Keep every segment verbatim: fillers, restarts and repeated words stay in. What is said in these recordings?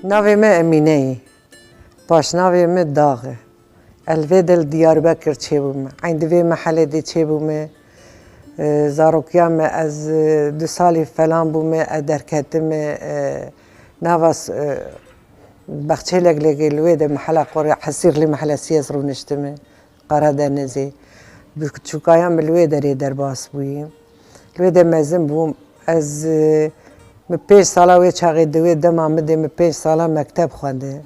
Navê me Emîne ye. Paşnavê min Dax e. Ez li vê de li Diyarbekir çêbûme. Eyn di vê mehelê de çêbûme. E, zarokiya me ez, e, du salî falan bûme, ez derketime, e, nava s-, e, Baxçelek lêgê li wê de mehela Qorê Hesîrlî mehelesî ez rûniştime. Qaradenizê. Bi çûkaya min li wê derê derbas bûyî. Li wê de mezin bûm. Ez, e, min pênc sala wê çaxê di wê dema min de min pênc sala mekteb xwendin.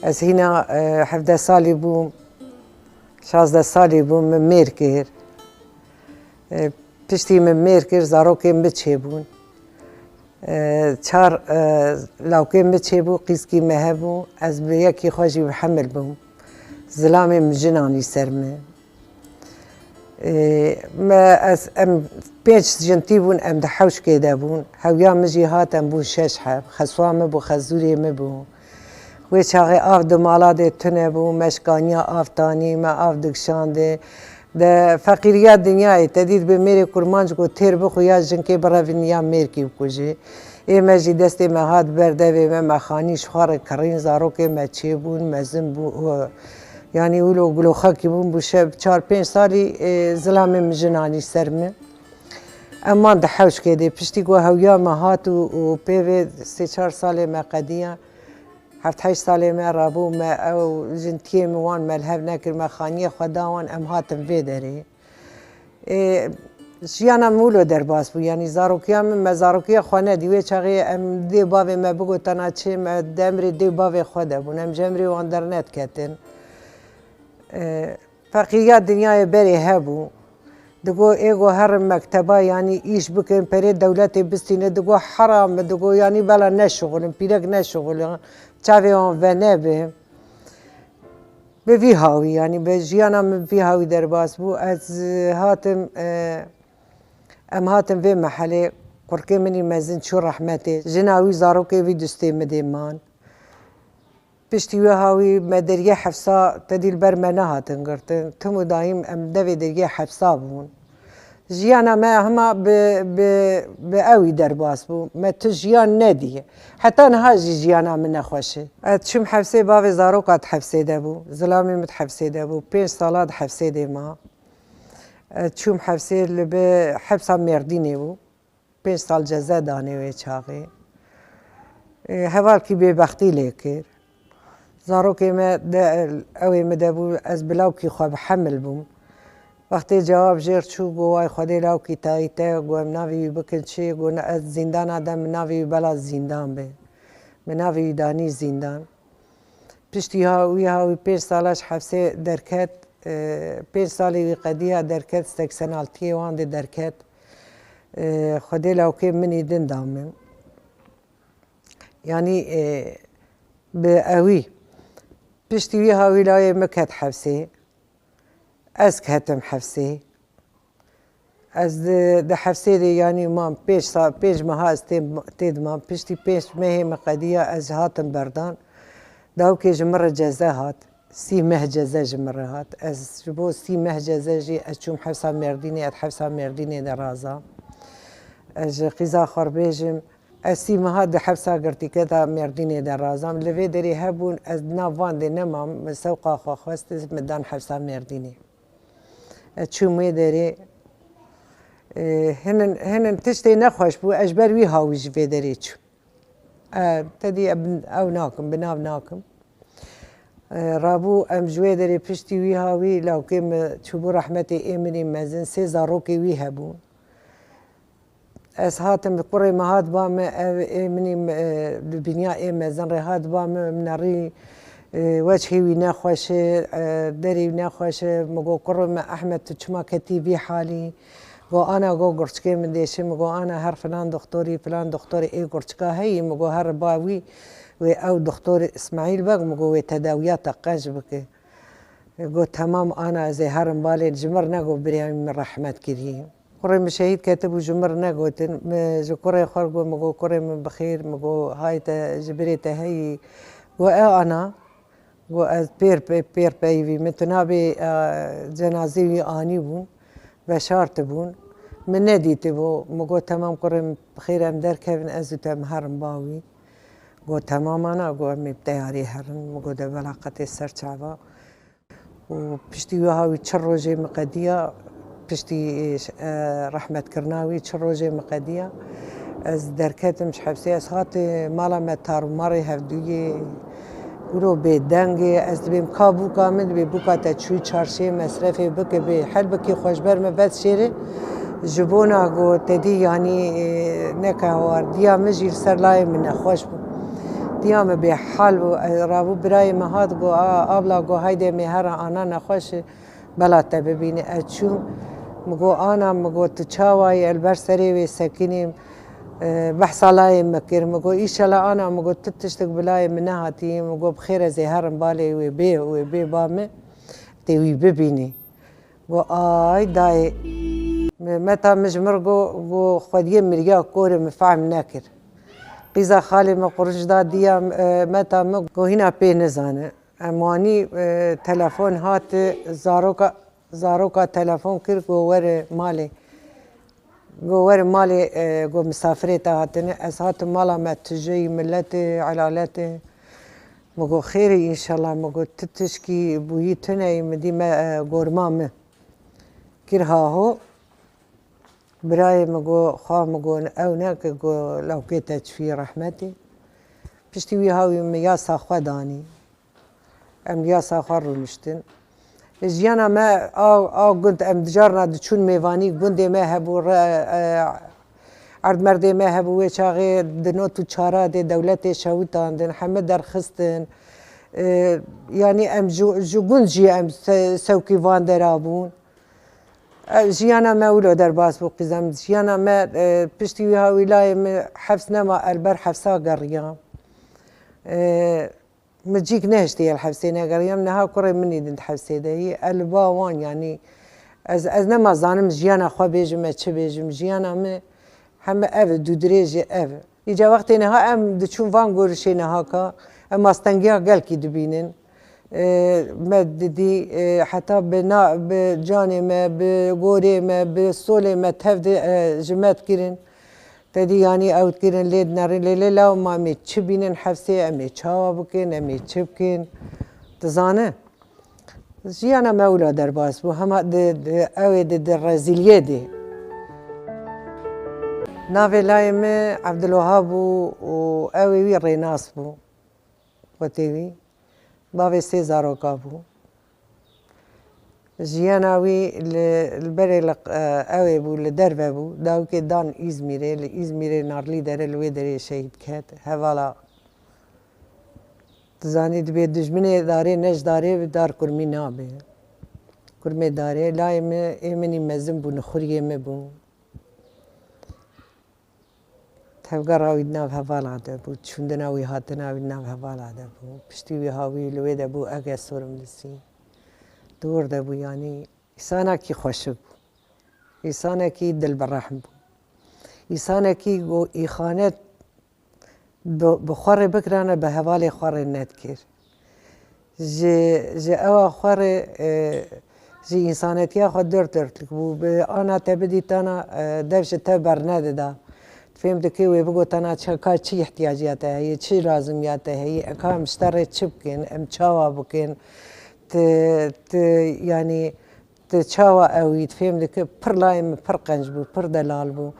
Ez hîna, e, hevdeh salî bûm, şazdeh salî bûm, min mêr kir. E, piştî min mêr kir, zarokên min çêbûn. E, çar, e, lawkên min çêbû, qîzkî me hebû. Ez bi yekî xwe jî bi hemil bûm. Zilamê min jin anî ser min. E, me, ez, em pênc jintî bûn, em di hewşkê de bûn. Hewiya min jî hat, em bûn şeş heb. Xeswa min bû, xezûrê min bû. Wê çaxê av di mala de tune bû, me şikaniya av tanî, me av dikişandê. De feqîriya dinyayê, te dît bi mêrê kurmanc ku têr bixwe ya jinkê birevin ya mêrkî bikujê. Ê me jî destê me hat ber devê me, me xanî ji xwe re kirîn, zarokê me çêbûn, mezin bû, yanî wilo guloxekî bûn, bû şev çar pênc salî, ê, zilamê min jin anî ser min. Em man di hewşkê de, piştî ku hewiya me hat û, û pê vê sê çar salê me qediya, heft heşt salê me rabû, me ew jintiyê min wan me li hev nekir, me xaniyê xwe da wan, em hatin vê derê. Ê, jiyana min wilo derbas bû, yanî zarokiya min, me zarokiya xwe nedî. Wê çaxê em dê bavê me bigotana çi, me di emrê dê bavê xwe de bûn, em ji emrê wan dernediketin. Ê, Feqîriya dinyayê berê hebû. Digo, ê go herin mekteba, yanî îş bikin, perê dewletê bistîne. Digo, heram e, digo, yanî bela neşixulin, pîrek neşixulin, çavê wan venebe. Bi vî hawî, yanî bi jiyana min vî hawî derbas bû. Ez, e, hatim, e, em hatin vê mehelê, kurkê min î mezin çû rehmetê. Jina wî, zarokê wî dustê min dê man. Piştî wê hawî me deriyê hefsa te dî li ber me nehatin girtin. Tim û dayîm em devê deriyê hefsa bûn. Jiyana me hema bi, bi, bi ewî derbas bû. Me tu jiyan nedî. Heta niha jî jiyana min nexweş e. Ez çûm hefsê, bavê zaroka di hefsê de bû. Zilamê min di hefsê de bû. Pênc sala di hefsê de ma. Ez çûm hefsê, li bi hepsa Mêrdînê bû. Pênc sal ceze danê wê çaxê. Ê, hevalkî bêbextî lê kir. Zarokê me de, ew ê min de bû, ez bi lawkî xwe bi hemil bûm. Wextê cewab jêr çû, got, "Way Xwedê lawkî tayî te, got, em navê wî bikin çi?" Got, "Ne, ez zîndana de, min navê wî bela zîndan be. Min navê wî danî zîndan." Piştî ha, wî ha wî pênc sala ji hefsê derket, e, pênc salê wî qediya derket, seksen altiyê wan de derket. E, Xwedê lawkê min î din da min. Yanî, e, bi ewî. Piştî wî ha wî layê min ket hefsê. Ez ketim hefsê. Ez di, di hefsê de, yanî mam pênc sa-, pênc meha ez tê, tê dimam. Piştî pênc mehê min qediya, ez hatim berdan. Dawkê ji min re ceze hat. Sî meh ceze ji min re hat. Ez ji bo sî meh ceze jî ez çûm hefsa Mêrdînê, ez hefsa Mêrdînê de razam. Ez ji qîza xwe re bêjim, ez sî meha di hefsa girtîketa Mêrdînê de razam. Li vê derê hebûn, ez nav van de nemam, min sewqa xwe xwest, min dan hefsa Mêrdînê. Ez çûm wê derê, e, hinin, hinin tiştê nexweş bû, ez ji ber wî hawî ji vê derê çûm. E, te dî eb-, ew nakim, bi nav nakim. E, rabû em ji wê derê piştî wî hawî lawkê min çûbû rehmetê ê min î mezin, sê zarokê wî hebûn. Ez hatim, kurê min hat ba min, ev ê min î, e, li bîniya ê mezin re hat ba min, min nerî, e, wechê wî nexweş e, e, derê wî nexweş e. Min got, "Kurê min Ehmed, tu çima ketî vî halî?" Got, "Ana," got, "gurçikê min dêşe." Min got, "Ana, her filan doktorî, filan doktorê ê gurçika heyî?" Min got, "Here ba wî, wê ew doktorê Îsmaîl Beg," min got, "wê tedawiya te qenc bike." Got, "Temam ana, ez ê herim balê, ji min re negot birayê min rehmet kirî." Kurê min şehîd ketibû, ji min re negotin. Min ji kurê xwe re got, min got, "Kurê min bi xêr," min got, "Hay te, ji birê te heyî?" Got, "E ana," got, "ez pêr pe-, pêr peyivî, min tu nabê, e, cenazê wî anîbûn, veşartibûn. Min nedîtibû." Min got, "Temam kurê min, bi xêr em derkevin, ez û te em herin ba wî." Go temamana, go em ê bi teyarî herin, min go de belaqetê ser çava. Û piştî wiha wî çi rojê min qediya, piştî, e, rehmetkirina wî çi rojê min qediya. Ez derketim ji hepsê, ez hatim mala me, tar û marê hevdûyê, guro bêdengê, ez dibêm ka bûka min, dibê bûka te çûyî çarşiyê, mesrefê bike, bê hel bikî, xwe ji ber min vet şêrê. Ji bona go te dî, yanî, e, neke hawar. Diya min jî li ser layê min nexweş bû. Diya min bêhal bû. E, rabû birayê min hat, go, "A, abla," go, "hayde, em ê herin, ana nexweş e, bela te bibîne." Ez çûm, min go, "Ana," min go, "tu çawa yî?" Ez li ber serê wê sekinîm. E, behsa layê min kir. Min go, "Îşela ana," min go, "tu tiştek bi layê min nehatî." Min go, "Bi xêr, ez ê herim balê wê bê, wê bê ba min, tê wî bibînî." Go, "Ay dayê." Me-, meta min ji mir go, go, "Xwediyê miriya korê min fehm nekir." Qîza xalê min quruj da diya, e, meta min go, "Hîna pê nizane." Em wanî, e, telefon hat, zaroka, zaroka telefon kir, go, "Were malê." Go, "Were malê," e, go, "misafirê te hatine." Ez hatim mala me, tijeyî, miletê, elaletê. Min go, "Xêr e înşallah." Min go, "Ti tişkî bûyî tune yî?" Min dî me, e, gorma min kir haho. Birayê min go, "Xwa," min go, "ew ne ki," go, "lawkê te çûyî rehmetê." Piştî wî hawî min yasa xwe danî. Em yasa xwe rûniştin. Jiyana me a, a gund, em dicarna diçûn mêvanî, gundê me hebû, re, e, erdmerdê me hebû, wê çaxê di not û çara dê dewletê şewitandin, heme derxistin. E, yanî em ji, ji gund jî em se-, sewkî van dera bûn. E, jiyana me wilo derbas bû, qîzem. Jiyana me, e, piştî wî hawîlayê min hefs nema, ez li ber hefsa geriya. E, Min cîk nehiştiye li hefsê negeriyam, niha kurê min î din di hefsê de yî. Ez li ba wan, yanî ez, ez nema zanim jiyana xwe bêjim, ez çi bêjim. Jiyana min heme ev e, dûdirêj e ev. Îca wextê niha em diçûn van gorişê niha ka, em astengiya gelkî dibînin. E, me didî, e, heta bi na-, bi canê me, bi gorê me, bi solê me tev de, e, ji me dikirin. Te dî, yanî ew dikirin lê dinerin, lê, lê law ma em ê çi bînin hefsê, em ê çawa bikin, em ê çi bikin? Dizane? Jiyana me wila derbas bû, hema di, di, ew ê di, di rezîliyê de. Navê layê min Evdilwehab bû û ew ê wî Rênas bû. Xwetê wî. Bavê sê zaroka bû. Jiyana wî li, li berê li, e, ew ê bû, li derve bû. Dawikê dan Îzmîrê, li Îzmîrê narlî dere, li wê derê şehîd ket. Hevala, dizanî, dibê dijminê darê, ne ji darê bi dar kurmî nabe. Kurmê darê, layê min, ê min î mezin bû, nixuriyê min bû. Tevgera wî di nav hevala de bû, çûndina wî, hatina wî di nav hevala de bû. Piştî wî hawî li wê de bû, ege sorim lisî. Di wir de bû, yanî îsanekî xweşik bû. Îsanekî dilbirehm bû. Îsanekî go îxanet bi, bi xwe rê bikirane, bi hevalê xwe rê nedikir. Ji, ji ewa xwe rê, e, ji însanetiya xwe dört dörtlük bû. Bi ana te bidîtana, e, dev ji te bernedida. Fêm dikê wê bigotana çi, ka çi ihtiyaciya te heye, çi lazimiya te heye, ka em ji te rê çi bikin, em çawa bikin, ti, ti, yanî, Ti çawa ewî, fêm dike, pir layê min pir qenc bû, pir delal bû.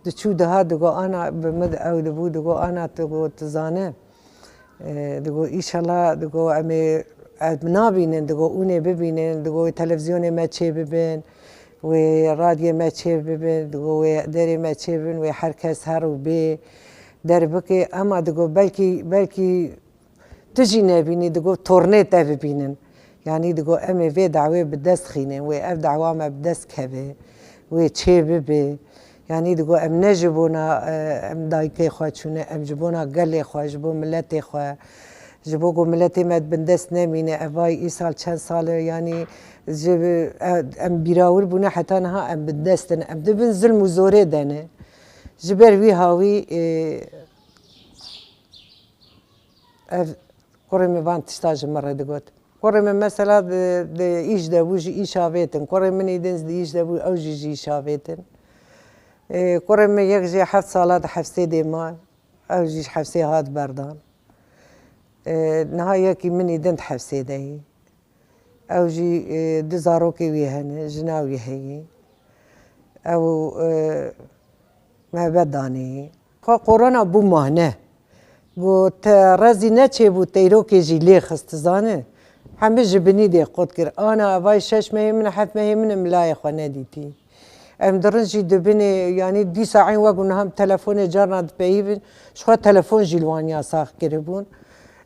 Diçû diha digo, ana bi min ew dibû, digo, ana tu go, tu zane. E, digo, îşela, digo, em ê, em nabînin, digo, ûnê bibînin, digo, wê televîzyonê me çê bibin, wê radyê me çê bibin, digo, wê derê me çê bibin, wê her kes her û bê derbike. Ema digo, belkî, belkî Tu jî nebînî, digo, tornê te bibînin. Yanî digo, em ê vê dawê bi dest xînin, wê ev dawa me bi dest keve, wê çê bibe. Yanî digo, em ne ji bona, e, em dayikê xwe çûne, em ji bona gelê xwe, ji bo miletê xwe, ji bo ku miletê me bindest nemîne, ev vay îsal çend sal e, yanî ji, e, em bîrawir bûne heta niha em bindest in. Em di bin zilm û zorê de ne. Ji ber wî hawî, e, Ev kurê min van tişta ji min re digot. Kurê min mesela di, di îş de bû, ji îş avêtin. Kurê min î din di îş de bû, ew jî ji îş avêtin. Ê, kurê min yek jê heft sala di hefsê dê ma, ew jî ji hefsê hat berdan. E, niha yekî min î din di hepsê de yî. Ew jî, e, du zarokê wî hene, jina wî heyî. Ew, e, mehbet danê yî. Xwe korona bû mahne. Got, te rezî neçêbû, teyrokê jî lê xist, zanî. Hemî ji binî dê qut kir. Ana, evay şeş mehê min, heft mehê min im layê xwe nedîtî. Em dirin jî dibinê, yanî dîsa eyn wek niha em telefonê carna dipeyivin, ji xwe telefon jî li wan yasax kiribûn.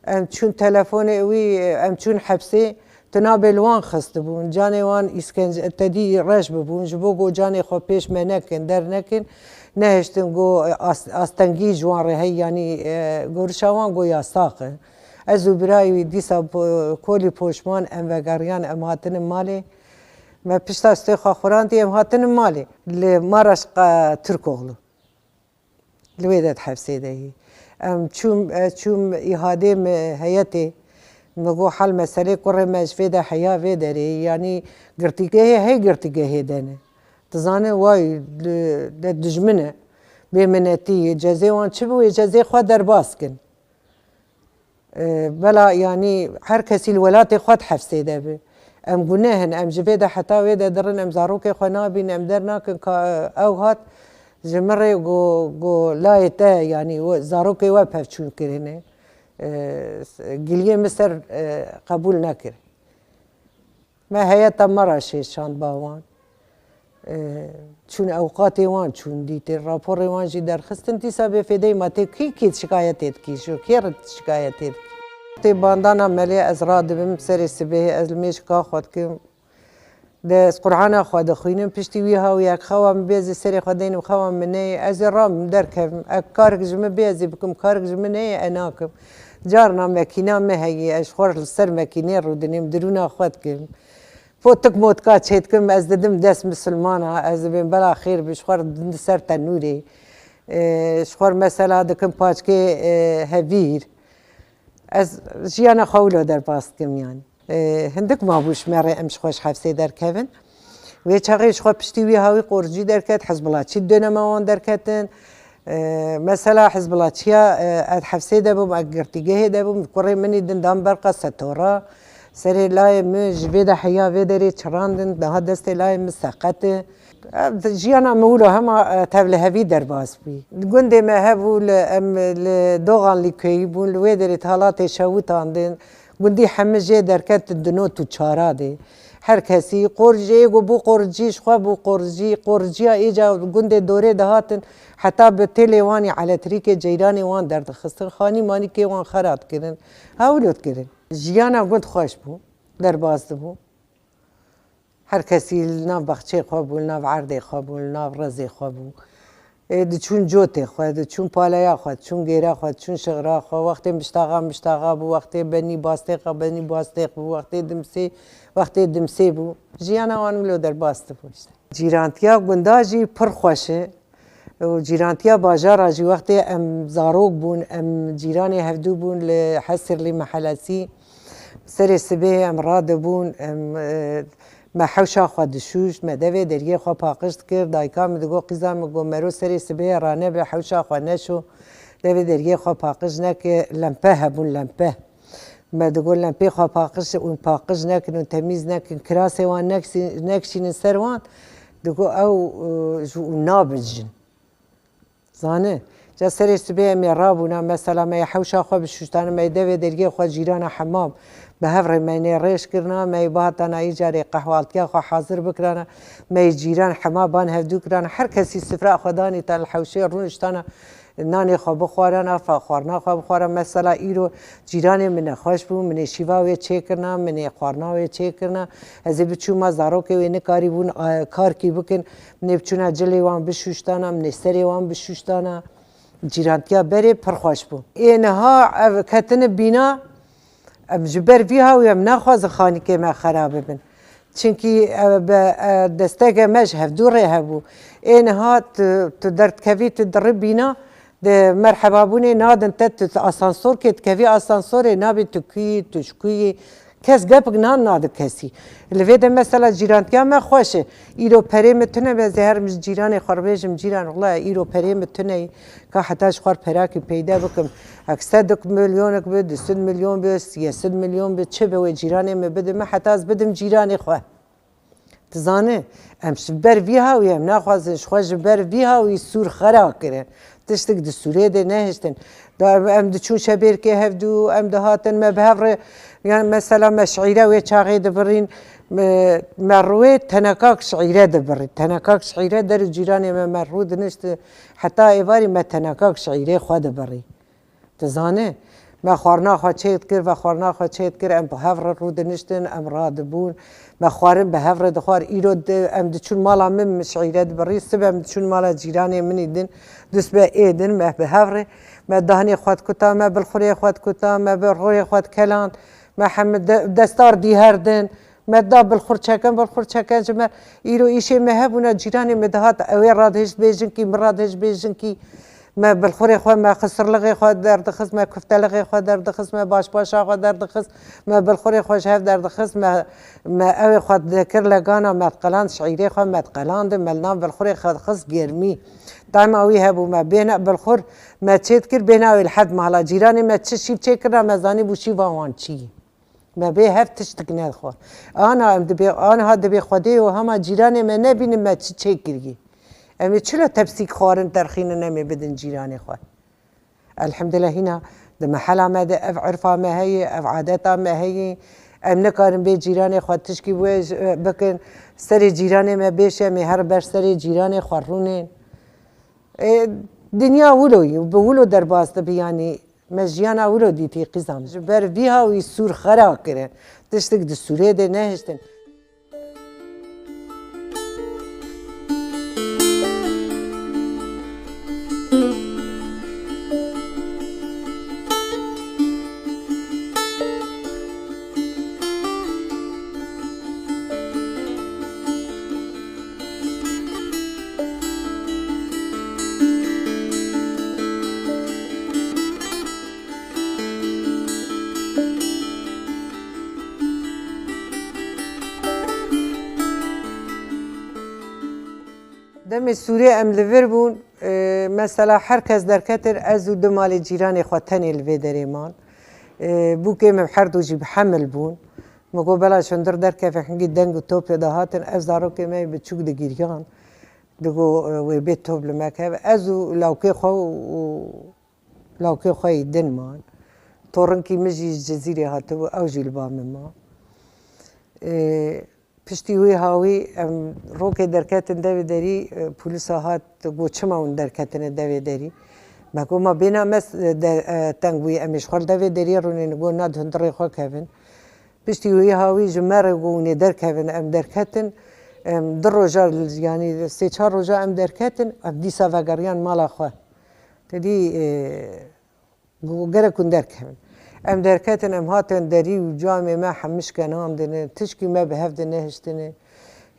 Em çûn telefonê wî, em çûn hepsê, tu nabê li wan xistibûn. Canê wan îskence, tedî reş bibûn, ji bo ku canê xwe pêş me nekin, dernekin, nehiştin ku as-, astengî ji wan re heye, yanî, e, gorişa wan ku yasax e. Ez û birayê wî dîsa po-, kolî poşman em vegeriyan, em hatinin malê. Me pişta stê xwe xurandî, em hatinin malê. Li Maraşqa Tirkoğlu. Li wê de di hepsê de yî. Em çûm, ez çûm îhadê me heyetê. Me got hal meselê kurê me ji vê de heya vê derê. Yanî girtîgehê hey girtîgehê de ne. Dizane way li, de dijmin e. Bêminetî, cezê wan çi bi wê cezê xwe derbas kin. E, bela, yanî her kesî li welatê xwe di hepsê de bi. Em guneh in, em ji vê de heta wê de dirin, em zarokê xwe nabînin, em dernakin ka ew hat ji min rê got, got layê te, yanî we, zarokê we pevçûn kirine. E, giliyê min ser, e, qebûl nekir. Me heyeta me re şêşand ba wan. E, çûn ewqatê wan çûn dîtê, raporê wan jî derxistin. Dîsa bêfêdeyî ma tê kî, kî şikayetê dikî, ji kê re şikayetê dikî? Tê bandana melê ez radibim, serê sibehê ez li mêjika xwe dikim. De ez Qur'ana xwe dixwînim, piştî wî hawiyek xewa min bê ez ê serê xwe deynim xewa min neyê, ez ê rabim derkevim. Ek karik ji min bê ez ê bikim, karik ji min neyê e nakim. Carna mekîna min heyî, ez ji xwe li ser mekînê rûdinêm, dirûna xwe dikim. Potik motika çêdikim, ez didim dest misilmana, ez dibêm bela xêr bi, ji xwe re din di ser tenûrê. E, ji xwe re mesela dikim paçkê, e, hevîr. Ez jiyana xwe wilo derbas dikim yanî. E, hindik mabû ji me re em ji xwe ji hepsê derkevin. Wê çaxê ji xwe piştî wî hawî qoricî derket, hizbilaçî dönema wan derketin. E, mesela hizbilaçiya, e, ez hepsê de bûm, ez girtîgehê de bûm, kurê min î din dan berqa setora. Serê layê min ji vê de heya vê derê çirandin, daha destê layê min seqet e. Ev jiyana min wilo hema, e, tevlihevî derbas bû. Gundê me hebû li, em li Doğanlı köyü bûn, li wê derê di halatê şewitandin. Gundî hemî jê derketin di not û çara de. Her kesî qoricê êgo bû qoricî, ji xwe bû qoricî, qoriciya êca gundê dorê dihatin, heta bi têlê wan î eletrîkê ceyranê wan derdixistin, xanî manîkê wan xera dikirin, hewlo dikirin. Jiyana gund xweş bû, derbas dibû. Her kesî li nav baxçeyê xwe bû, li nav erdê xwe bû, li nav rezê xwe bû. Ê, diçûn cotê xwe, diçûn paleya xwe, diçûn gêra xwe, diçûn şixra xwe. Wextê miştaxa miştaxa bû, wextê benî bastêxa benî bastêx bû, wextê dimsê, wextê dimsê bû. Jiyana wan wilo derbas dibû işte. Cîrantiya gunda jî pir xweş e. Û cîrantiya bajara jî wextê em zarok bûn, em cîranê hevdû bûn li Hesirlî mehelesî. Serê sibê em radibûn, em, e, me hewşa xwe dişûşt, me devê deriyê xwe paqij dikir. Dayika min digot, qîza min, got, mero serê sibê ranebe, hewşa xwe neşo. Devê deriyê xwe paqij neke, lempe hebûn, lempe. Me digot, lempê xwe paqij, hûn paqij nekin, hûn temîz nekin, kirasê wan neksî-, nekişînin ser wan. Digot, ew, e, ji hûn nabin jin. Zanî, ca serê sibê em ê rabûna, mesela me yê hewşa xwe bişûştane, me yê devê dergê xwe cîrana hemam bi hev re me nê rêş kirina, me yê bihatana îcarê qehwaltiya xwe hazir bikirana, me yê cîran hema ban hevdû kirana, her kesî sifra xwe danîta li hewşê rûniştana, nanê xwe bixwarana, fa-, xwarina xwe bixwara. Mesela îro cîranê min nexweş bû, min ê şîva wê çêkirina, min ê xwarina wê çêkirina, ez ê biçûma, zarokê wê nikarîbûn, a, karkî bikin, Min ê biçûna cilê wan bişûştana, min ê serê wan bişûştana. Cîrantiya berê pir xweş bû. Ê niha ev ketine bîna, em ji ber vî hawî em naxwazin xanîkê me xera bibin. Çimkî ev be, e, desteke me ji hevdû rê hebû. Ê niha tu, tu derdikevî, tu dirî bîna, di merhebabûnê nadin te, tu asansorkê dikevî asansorê, nabê tu kuyî, tu ji kuyî, Kes gepik nan nadi kesî. Li vê de mesela cîrantiya me xweş e. Îro perê min tune be, ez ê herim ji cîranê xwe re bêjim, cîran, wela îro perê min tune ye. Ka heta ji xwe re perakî peyde bikim. Hek sed milyonek bi, du sed milyon bi, sê sed milyon bi, çi bi wê cîranê min bide min, heta ez bidim cîranê xwe. Tu zanî, em ji ber vî hawî, em naxwazin ji xwe ji ber vî hawî Sûr xera kirin. Tiştik di Sûrê de nehiştin. Da em, em diçûn şebêrkê hevdû, em dihatin, me bi hev re, yani mesela me şiîre wê çaxê dibirîn, me, me rûyê tenekak şiîre dibirî. Tenekak şiîre der û cîranê me, me rû dinişti. Heta êvarî me tenekak şiîrê xwe dibirî. Tu zanî, me xwarina xwe çê dikir, vexwarina xwe çê dikir, em bi hev re rûdiniştin, em radibûn, me xwarin bi hev re dixwar. Îro di, em diçûn mala min, min şiîre dibirî, sibe em diçûn mala cîranê min î din, du sibe ê din, me bi hev re, me dahnê xwe dikuta, me bilxurê xwe dikuta, me bi rûyê xwe dikeland, me hemî de, destar dî her din, Me da bilxurçeken, bilxurçeken ji me. Îro îşê me hebûna, cîranê me dihat, ew ê radihişt bê jinkî, min radihişt bê jinkî. Me bilxurê xwe, me xisirlixê xwe derdixist, me kuftelixê xwe derdixist, me başbaşa xwe derdixist, me bilxurê xwe ji hev derdixist, me, me ew ê xwe dikir legana, me diqeland şiîrê xwe, me diqelandin, me li nav bilxurê xwe dixist germî. Dayma wî hebû, me bêhna bilxur, me çê dikir, bêhna wê li hed mala cîranê me çi şîv çêkirina, me zanîbû şîva wan çi ye. Me bê hev tiştik nedixwar. Ana em dibê, aniha dibê Xwedê û hema cîranê me nebînin me çi çêkirî. Em ê çilo tepsîk xwarin derxînin em ê bidin cîranê xwe. Elhemdulillah hîna di mehela me de ev irfa me heye, ev adeta me heye. Em nikarin bê cîranê xwe tişkî wê ji, bikin. Serê cîranê me bêşe, em ê her ber serê cîranê xwe rûnên. E, dinya wilo ye, bi wilo derbas dibe, yanî me jiyana wilo dîtî qîzan. Ji ber vî hawî Sûr xera kirin. Tiştik di Sûrê de nehiştin. Demê Sûrê em li vir bûn, e, mesela her kes derketin, ez û du malê cîranê xwe tenê li vê derê man. E, bûkê me her du jî bi hemil bûn. Me got, bela ji hundir derkeve, hingî deng û topê dihatin, ev zarokê me yê biçûk digiriyan. Digot, e, wê bê top li me keve. Ez û lawkê xwe û lawkê xwe yî din man. Torinkî min jî ji Cizîrê hatibû, ew jî li ba min ma. E, piştî wî hawî em rokê derketin devê derî, e, polîsa hat, got, çima hûn derketine devê derî? Me got, ma bêhna me s-, de, e, teng bûye, em ê ji xwe li devê deriyê rûnên, got, na di hundirê xwe kevin. Piştî wî hawî ji me re got, hûn ê derkevin, em derketin. Em du roja, yanî sê çar roja em derketin, em dîsa vegeriyan mala xwe. Te dî, e, got, gerek hûn derkevin. Em derketin, em hatin derî û camê me hemî şkenandine, tişkî me bi hev de nehiştine.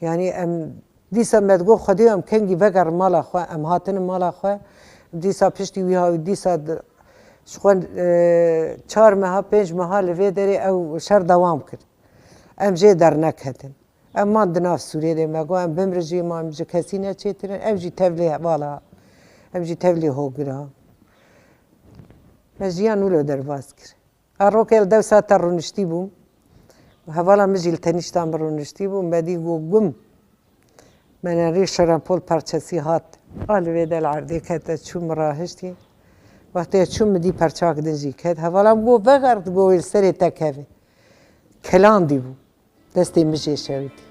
Yanî em dîsa me digot, Xwedê em kengî vegerin mala xwe, em hatine mala xwe. Dîsa piştî wî hawî dîsa di-, ji xwe, e, çar meha, pênc meha li vê derê ew şer dewam kir. Em jê derneketin. Em man di nav Sûriyê de, me got, em bimrin jî, ma em ji kesî neçêtir in, ev jî tevlê hevala, em jî tevlê hogir a. Me jiyan wilo derbas kir. A rokê li dew saeta rûniştî bûm. Hevala min jî li tenîşta min rûniştî bû, me dî got, gum. Me nerî şerapol parçesî hat. A li vê de li erdê kete, çû min rahiştî. Wextê çû min dî perçak din jî ket. Hevala min got, veger, digot, wê li serê te keve. Kelandî bû. Destê min jê şewitî.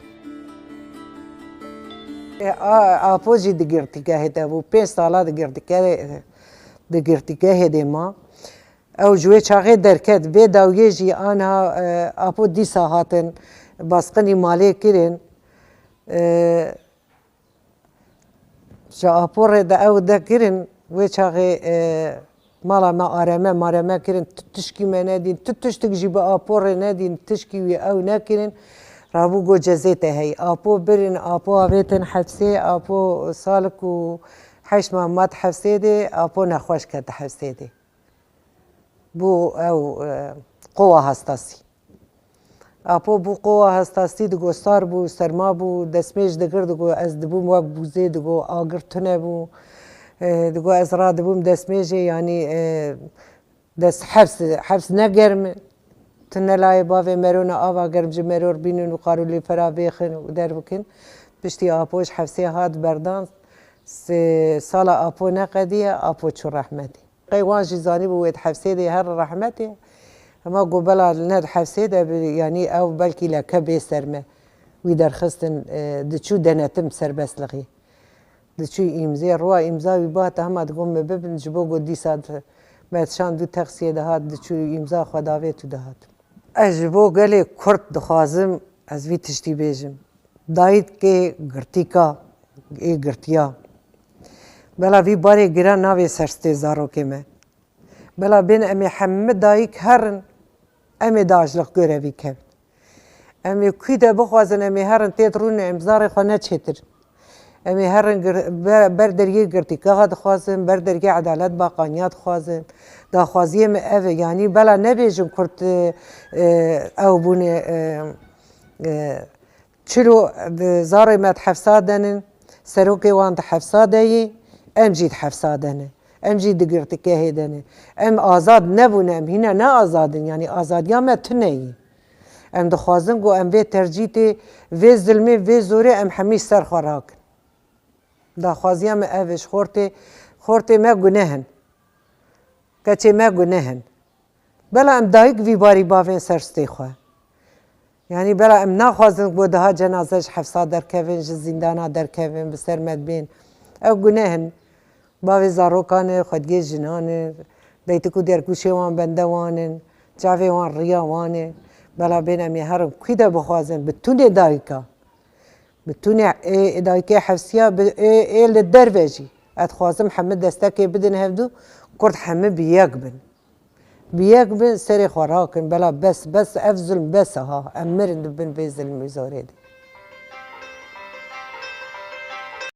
E, a, Apo jî di girtîgehê de bû. Pênc sala di girtîge-, di girtîgehê de ma. Ew ji wê çaxê derket. Vê dawiyê jî aniha, e, Apo dîsa hatin basqinî malê kirin. E, Ji Apo re de ew de kirin, wê çaxê, e, mala me areme mareme kirin, tu tişkî me nedîn, tu tiştik jî bi Apo re nedîn, tişkî wî ew nekirin. Rabû got, cezê te heyî. Apo birin, Apo avêtin hefsê, Apo salik û heşt mah mat hefsê de, Apo nexweş ket hefsê de. Bû ew, e, qowa hastasî. Apo bû qowa hestastî, digo sar bû, serma bû, destmêj digir, digo ez dibûm wek bûzê, digo agir tune bû. E, digo ez radibûm destmêjê, yanî, e, dest hefs, hefs ne germ e. Tu ne layê bavê mero ne ava germ ji meror bînin û kalorîfera vêxin û derbikin. Piştî Apo ji hefsê hat berdan, se-, sala Apo neqediye, Apo çû rehmetê. Qey wan jî zanîbû wê di hefsê de her rehmetê. Hema got bela ne di hefsê de bi, yanî ew belkî leke bê ser me. Wî derxistin, e, diçû denetim serbestlixî. Diçû îmzê, rûa îmza wî bihata hema digot me bibin, ji bo got dîsa di-, me dişand du teksiyê dihat, diçû îmza xwe davêt û dihat. Ez ji bo gelê Kurd dixwazim ez vî tiştî bêjim. Dayikê girtîka, ê girtiya. Bela vî barê giran navê ser stê zarokê me. Bela bên em ê hemî dayik herin, em ê di ajlix gorevî kevin. Em ê kû de bixwazin, em ê herin têt rûnin, em zarê xwe neçêtir. Em ê herin gir-, be-, ber deriyê girtîkaxa dixwazin, ber deriyê edalet baqaniya dixwazin. Daxwaziyê me ev e, yanî bela nebêjin Kurd, e, e, ew bûne, e, e, çilo di zarê me di hefsa denin, serokê wan di hefsa de yî, em jî di hefsa de ne. Em jî di girtîkehê de ne. Em azad nebûne, em hîna ne azad in, yanî azadiya me tune yî. Em dixwazin ku em vê tercîtê, vê zilmê, vê zorê em hemî ser xwe rakin. Daxwaziya me ev e ji xortê, xortê me guneh in. Keçê me guneh in. Bela em dayik vî barî bavên ser stê xwe. Yanî bela em naxwazin ku daha cenaze ji hefsa derkevin, ji zîndana derkevin, bi ser me dibên. Ew guneh in. Bavê zarokan e, xwediyê jinan e, deytik û dergûşê wan bende wan in, çavê wan riya wan e. Bela bên em ê herin kû de bixwazin, bi tunê dayika. Bi tunê ê, ê dayikê hefsiya, bi ê, ê li derve jî. Ez dixwazim hemî destekê bidin hevdu, Kurd hemî bi yek bin. Bi yek bin, serê xwe rakin, bela bes, bes, ev zulm bes e ha. Em mirin di bin vê zilm û zorê de.